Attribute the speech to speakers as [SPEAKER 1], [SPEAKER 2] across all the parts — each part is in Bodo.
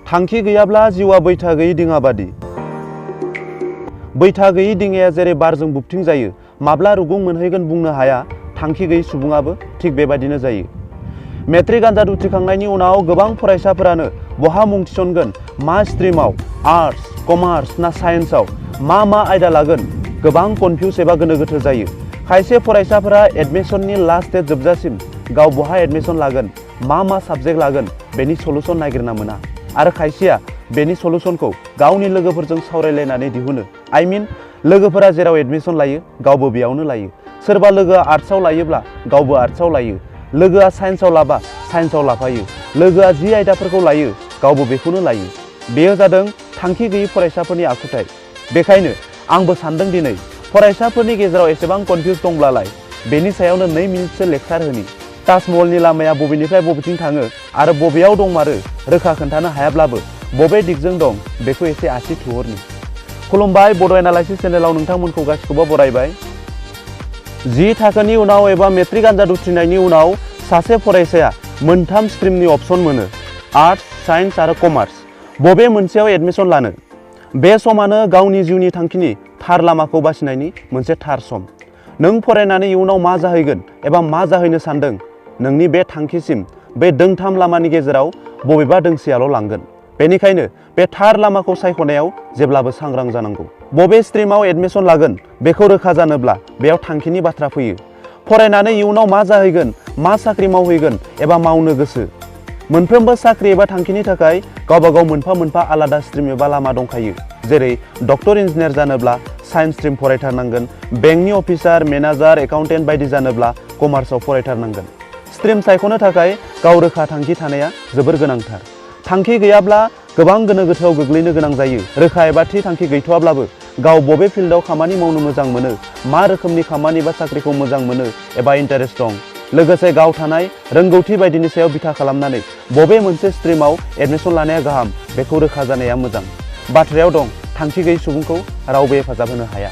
[SPEAKER 1] थांखि गैयाब्ला जिउआ बैथा गैयै दिङा बादि। बैथा गैयै दिङाया जेरै बारजों बुबथिं जायो, माब्ला रुगुं मोनहैगोन बुंनो हाया, थांखि गैयै सुबुङाबो थिग बेबायदिनो जायो। मेट्रिक आनजाद उथ्रिखांनायनि उनाव गोबां फरायसाफोरानो बहा मुं थिसनगोन, मा स्ट्रिमाव, आर्ट्स, कमार्स ना साइन्सआव मा आयदा लागोन, गोबां कनफिउज एबा गोनो गोथो जायो। खायसे फरायसाफोरा एडमिशननि लास्ट डेट जोबजासिम गाव बहा एडमिशन लागोन, मा साबजेक्ट लागोन बेनि सलुसन नागिरना मोना आरो खायसेया बेनि सलुसनखौ गावनि लोगोफोरजों सावरायलायनानै दिहुनो। लोगोफोरा जेराव एडमिशन लायो गावबो बेयावनो लायो। सोरबा लोगोआ आर्ट्सआव लायोब्ला गावबो आर्ट्सआव लायो, लोगोआ साइन्सआव लाबा साइन्सआव लाफायो, लोगोआ जि आयदाफोरखौ लायो गावबो बेखौनो लायो। बेयो जादों थांखि गैयै फरायसाफोरनि आखुथाय। बेखायनो आंबो सानदों दिनै फरायसाफोरनि गेजेराव एसेबां कनफिउज दंब्लालाय बेनि सायावनो 2 मिनिटसो लेक्सार होनि। ताजमहलनि लामाया बबेनिफ्राय बबेथिं थाङो आरो बबेयाव दंमारो रोखा खोन्थानो हायाब्लाबो बबे दिगजों दं बेखौ एसे आसि थुहरनि। खुलुमबाय, बड' एनालाइसिस चेनेलाव नोंथांमोनखौ गासिखौबो बरायबाय। 10 थाखोनि उनाव एबा मेट्रिक आनजाद उथ्रिनायनि उनाव सासे फरायसाया मोनथाम स्ट्रिमनि अपसन मोनो, आर्ट्स, साइन्स आरो कमार्स। बबे मोनसेयाव एडमिशन लानो? बे समानो गावनि जिउनि थांखिनि थार लामाखौ बासिनायनि मोनसे थार सम। नों फरायनानै इयुनाव मा जाहैगोन एबा मा जाहैनो सानदों, नोंनि बे थांखिसिम बे दोंथाम लामानि गेजेराव बबेबा दोंसेयाल' लांगोन। बेनिखायनो बे थार लामाखौ सायख'नायाव जेब्लाबो सांग्रां जानांगौ। बबे स्ट्रिमाव एडमिशन लागोन बेखौ रोखा जानोब्ला बेयाव थांखिनि बाथ्रा फैयो। फरायनानै इयुनाव मा जाहैगोन, मा साख्रि मावहैगोन एबा मावनो गोसो। मोनफ्रोमबो साख्रि एबा थांखिनि थाखाय गावबा गाव मोनफा आलादा स्ट्रिम एबा लामा दंखायो। जेरै डक्टर इन्जिनियार जानोब्ला साइन्स स्ट्रिम फरायथारनांगोन, बेंकनि अफिसार, मेनेजार, एकाउन्टेन्ट बायदि जानोब्ला कमार्सआव फरायथारनांगोन। स्ट्रिम सायख'नो थाखाय गाव रोखा थांखि थानाया जोबोर गोनांथार। थांखि गैयाब्ला गोबां गोनो गोथोआव गोग्लैनो गोनां जायो। रोखा एबा थि थांखि गैथ'आब्लाबो गाव बबे फिल्डआव खामानि मावनो मोजां मोनो, मा रोखोमनि खामानि बा साख्रिखौ मोजां मोनो एबा इन्टारेस्ट दं, लोगोसे गाव थानाय रोंगौथि बायदिनि सायाव बिथा खालामनानै बबे मोनसे स्ट्रिमाव एडमिशन लानाया गाहाम बेखौ रोखा जानाया मोजां। बाथ्रायाव दं, थांखि गैयै सुबुंखौ रावबो हेफाजाब होनो हाया।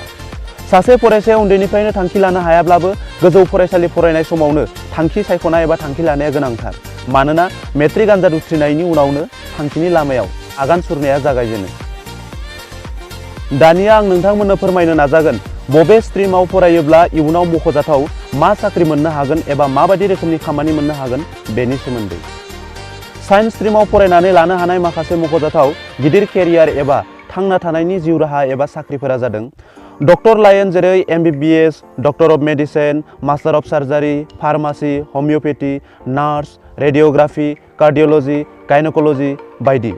[SPEAKER 1] सासे फरायसाया उन्दैनिफ्रायनो थांखि लानो हायाब्लाबो गोजौ फरायसालि फरायनाय समावनो थांखि सायख'नाय एबा थांखि लानाया गोनांथार। मानोना मेट्रिक आनजाद उथ्रिनायनि उनावनो थांखिनि लामायाव आगान सुरनाया जागायजेनो। दानिया आं नोंथांमोननो फोरमायनो नाजागोन बबे स्ट्रिमाव फरायोब्ला इयुनाव मख'जाथाव मा साख्रि मोननो हागोन एबा माबायदि रोखोमनि खामानि मोननो हागोन बेनि सोमोन्दै। साइन्स स्ट्रिमाव फरायनानै लानो हानाय माखासे मख'जाथाव गिदिर केरियार एबा थांना थानायनि जिउ राहा एबा साख्रिफोरा जादों डक्टर लाइन जेरै MBBS, doctor of medicine, master of surgery, pharmacy, homeopathy, nurse, radiography, cardiology, gynaecology बायदि।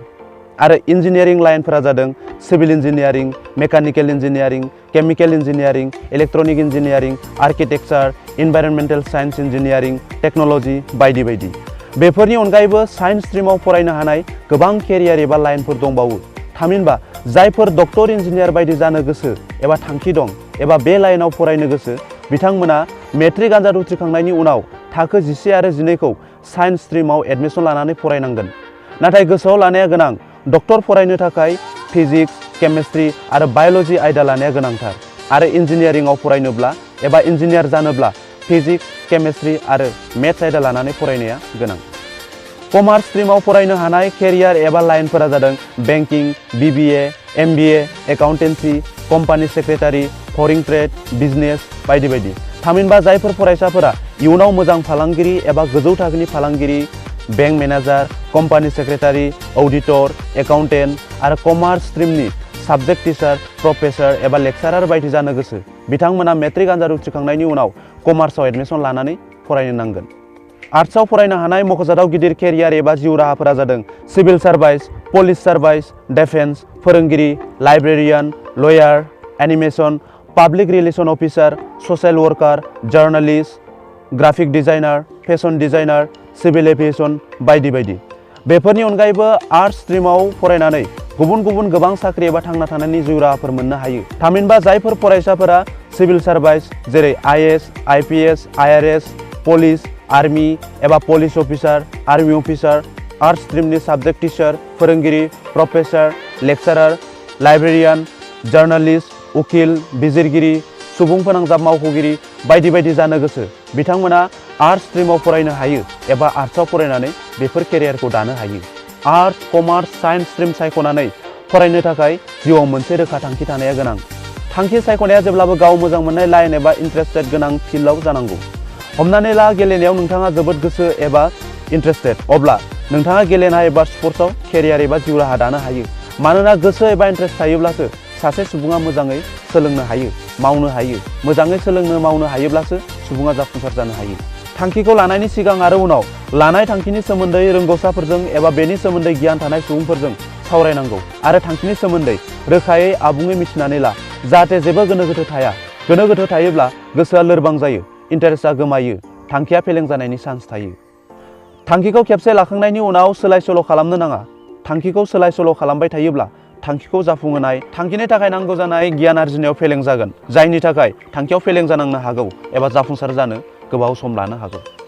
[SPEAKER 1] आरो इन्जिनियारिं लाइनफोरा जादों civil engineering, mechanical engineering, chemical engineering, electronic engineering, architecture, environmental science engineering, technology बायदि बायदि। बेफोरनि अनगायैबो साइन्स स्ट्रिमाव फरायनो हानाय गोबां केरियार एबा लाइनफोर दंबावो। थामहिनबा जायफोर डक्टर इन्जिनियार बायदि जानो गोसो एबा थांखि दं एबा बे लाइनाव फरायनो गोसो, बिथांमोना मेट्रिक आनजाद उथ्रिखांनायनि उनाव थाखो 11 आरो 12खौ साइन्स स्ट्रिमाव एडमिशन लानानै फरायनांगोन। नाथाय गोसोआव लानाया गोनां, डक्टर फरायनो थाखाय फिजिक्स, केमिस्ट्रि आरो बाय'ल'जि आयदा लानाया गोनांथार आरो इन्जिनियारिंआव फरायनोब्ला एबा इन्जिनियार जानोब्ला फिजिक्स, केमिस्ट्रि आरो मेथ्स आयदा लानानै फरायनाया गोनां। कमार्स स्ट्रिमाव फरायनो हानाय केरियार एबा लाइनफोरा जादों banking, BBA, MBA, accountancy, company secretary, foreign trade, business बायदि बायदि। थामहिनबा जायफोर फरायसाफोरा इयुनाव मोजां फालांगिरि एबा गोजौ थाखोनि फालांगिरि, bank manager, company secretary, auditor, accountant आरो कमार्स स्ट्रिमनि साबजेक्ट टिचार, प्रफेसार एबा लेक्सारार बायदि जानो गोसो, बिथांमोना मेट्रिक आनजाद उथ्रिखांनायनि उनाव कमार्सआव एडमिशन लानानै फरायनो नांगोन। आर्ट्सआव फरायनो हानाय मख'जाथाव गिदिर केरियार एबा जिउ राहाफोरा जादों civil service, police service, defence, फोरोंगिरि, librarian, lawyer, animation, public relation officer, social worker, journalist, graphic designer, fashion designer, civil aviation बायदि बायदि। बेफोरनि अनगायैबो आर्ट्स स्ट्रिमाव फरायनानै गुबुन गुबुन गोबां साख्रि एबा थांना थानायनि जिउ राहाफोर मोननो हायो। थामहिनबा जायफोर फरायसाफोरा सिभिल सार्भिस जेरै IAS, IPS, IRS, police, army एबा police officer, army officer, arts स्ट्रिमनि साबजेक्ट टिचार, फोरोंगिरि, प्रफेसार, लेक्सारार, लाइब्रेरियान, जार्नालिस्ट, उकिल, बिजिरगिरि, सुबुं फोनांजाब मावख'गिरि बायदि बायदि जानो गोसो, बिथांमोना आर्ट्स स्ट्रिमाव फरायनो हायो एबा आर्ट्सआव फरायनानै बेफोर केरियारखौ दानो हायो। आर्ट्स, कमार्स, साइन्स स्ट्रिम सायख'नानै फरायनो थाखाय जिउआव मोनसे रोखा थांखि थानाया गोनां। थांखि सायख'नाया जेब्लाबो गाव मोजां मोननाय लाइन एबा इन्टारेस्टेड गोनां फिल्डआव जानांगौ। हमनानै ला गेलेनायाव नोंथाङा जोबोद गोसो एबा इन्टारेस्टेड, अब्ला नोंथाङा गेलेनाय एबा स्पर्ट्सआव केरियार एबा जिउ राहा दानो हायो। मानोना गोसो एबा इन्टारेस्ट थायोब्लासो सासे सुबुङा मोजाङै सोलोंनो हायो, मावनो हायो। मोजाङै सोलोंनो मावनो हायोब्लासो सुबुङा जाफुंसार जानो हायो। थांखिखौ लानायनि सिगां आरो उनाव लानाय थांखिनि सोमोन्दै रोंगौसाफोरजों एबा बेनि सोमोन्दै गियान थानाय सुबुंफोरजों सावरायनांगौ आरो थांखिनि सोमोन्दै रोखायै आबुङै मिथिनानै ला, जाहाथे जेबो गोनो गोथो थाया। गोनो गोथो थायोब्ला गोसोआ लोरबां जायो, इन्टारेस्टआ गोमायो, थांखिया फेलें जानायनि चान्स थायो। थांखिखौ खेबसे लाखांनायनि उनाव सोलाय सोल' खालामनो नाङा। थांखिखौ सोलाय सोल' खालामबाय थायोब्ला थांखिखौ जाफुंहोनाय, थांखिनि थाखाय नांगौ जानाय गियान आरजिनायाव फेलें जागोन, जायनि थाखाय थांखियाव फेलें जानांनो हागौ एबा जाफुंसार जानो गोबाव सम लानो हागौ।